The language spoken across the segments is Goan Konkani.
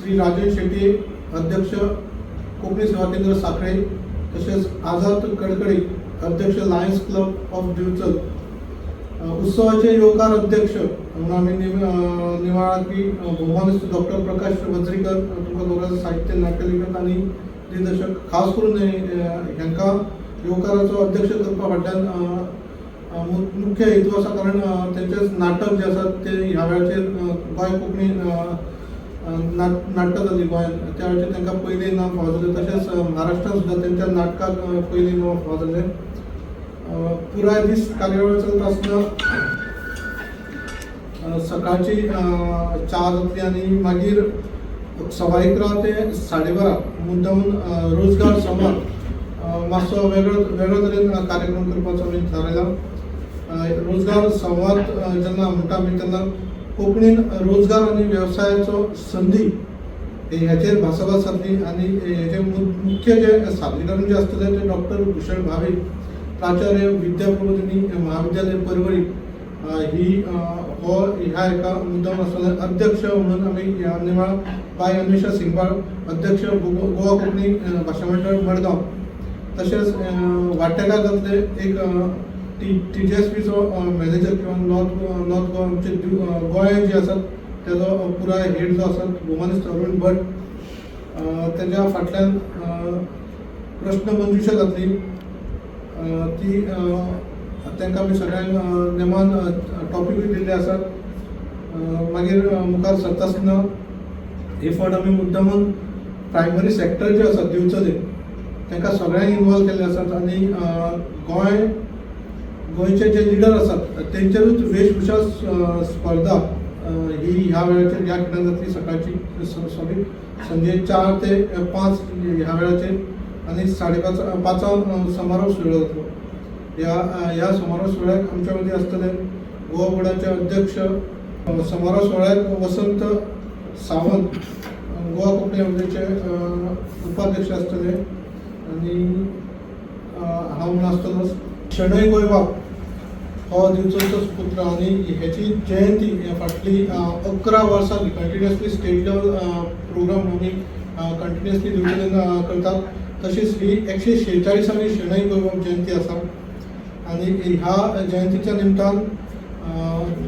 श्री राजन शेट्ये, अध्यक्ष, कोंकणी सेवा केंद्र, साखळे, तशेंच आझाद कडकडे, अध्यक्ष, लायन्स क्लब ऑफ दिवचल. उत्सवाचे येवकार अध्यक्ष म्हणून आमी निवाळा की भोवमानेस्त डॉक्टर प्रकाश वज्रीकर. तुमकां खबर आसा, साहित्य, नाट्य लेखक आनी दिग्दर्शक. खास करून हांकां येवकाराचो अध्यक्ष करपा फाटल्यान अ, अ, मुख्य हेतू आसा, कारण तेंचेच नाटक जे आसा ते ह्या वेळाचेर गोंय कोंकणी अ, अ, नाटकां जाली गोंयांत, त्या वेळाचेर तांकां पयलें इनाम फावो जालें. तशेंच महाराष्ट्रान सुद्दां तेंच्या नाटकाक पयलें इनाम फावो जालें. पुराय दीस कार्यावळ चलता आसतना सकाळची 4 जातली आनी मागीर 11:15 ते 12:30 मुद्दामून रोजगार संवाद, मातसो वेगळो वेगळो तरेन कार्यक्रम करपाचो आमी थारायला. रोजगार संवाद जेन्ना म्हणटा आमी, तेन्ना कोंकणीन रोजगार आनी वेवसायाचो संदी ह्याचेर भासाभास जातली आनी हेजे मुख्य जे सादरीकरण जे आसतलें ते डॉक्टर भूषण भावे, प्राचार्य, विद्या प्रबोधिनी महाविद्यालय, परवरी ही हो ह्या एका मुद्दाम आसतले. अध्यक्ष म्हणून आमी ह्या निमाळ बाय अनिशा सिंगबाळ, अध्यक्ष, गोवा कोंकणी भाशा मंडळ, मडगांव. तशेंच वांटेकार जातले एक टी टी जी एस पीचो मॅनेजर किंवा नॉर्थ नॉर्थ गोवा, आमचे गोंय जे आसात तेजो पुराय हेड जो आसा, भोवमानेस्त अरुण भट. तेज्या फाटल्यान प्रश्न मंजुशा जातली. ती तांकां आमी सगळ्यांक नेमान टॉपिकूय दिल्ले आसात. मागीर मुखार सरता आसतना हे फावट आमी मुद्दामून प्रायमरी सेक्टर जे आसा दिवचले, तांकां सगळ्यांक इनवॉल्व केल्ले आसात आनी गोंयचे जे लिडर आसात तेंचेरूच वेशभूषा स्पर्धा ही ह्या वेळाचेर, ह्या खिणाक जातली. सकाळची, सॉरी, संजे 4 ते 5 ह्या वेळाचेर आनी 5:30 5 समारोप सुवाळो जातलो. ह्या ह्या समारोप सुवाळ्याक आमच्या मदीं आसतले गोवा बोर्डाचे अध्यक्ष, समारोप सुवाळ्याक वसंत सावंत, गोवा कोंकणी अकादमीचे उपाध्यक्ष आसतले आनी हांव म्हूण आसतलोच. शणै गोंयबाब हो दिवचलचोच पुत्र आनी हेची जयंती हे फाटली 11 वर्सां कंटिन्युअसली स्टेट लेवल प्रोग्राम आमी कंटिन्युअसली दिवचलेन करतात. तशीच ही 146वी शणै गोंयबाब जयंती आसा आनी ह्या जयंतीच्या निमतान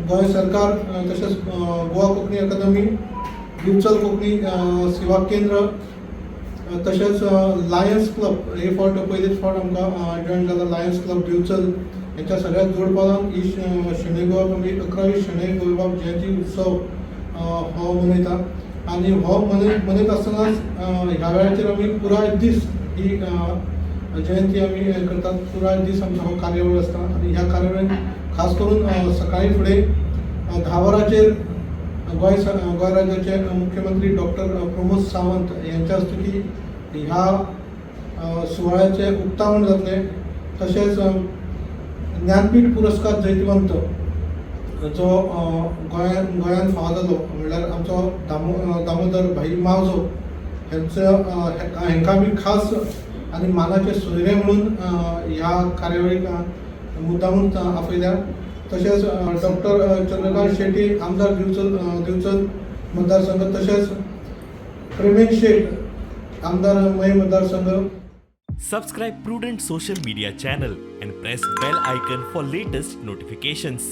गोंय सरकार, तशेंच गोवा कोंकणी अकादमी, दिवचल कोंकणी सेवा केंद्र, तशेंच लायन्स क्लब, हे फावट पयलीच फावट आमकां जॉयन जाला लायन्स क्लब दिवचल, हेंच्या सगळ्या जोडपालवान ही शणै गोंयबाब, आमी 11वी शणै गोंयबाब जयंती उत्सव हो मनयता आनी हो मनयत आसतनाच ह्या वेळाचेर आमी पुराय दीस ही जयंती आमी हे करतात. पुराय दीस आमचो हो कार्यावळ आसता आनी ह्या कार्यावळीन खास करून सकाळी फुडें 10 वरांचेर गोंय राज्याचे मुख्यमंत्री डॉक्टर प्रमोद सावंत यांच्या हस्तुकी ह्या सुवाळ्याचें उक्तावण जातलें. तशेंच ज्ञानपीठ पुरस्कार जैतिवंत जो गोंयांत फावो जालो, म्हणल्यार आमचो दामोदर भाई मावजो हेंचो, हेंकां आमी खास आनी मानाचे सोयरे म्हणून ह्या कार्यावळीक मुद्दामून आपयल्या. तशेंच डॉक्टर चंद्रकांत शेट्ये, आमदार, दिवचल मतदारसंघ, तशेंच प्रेमेंद शेट, आमदार, मये मतदारसंघ. Subscribe Prudent Social Media channel and press bell icon for latest notifications.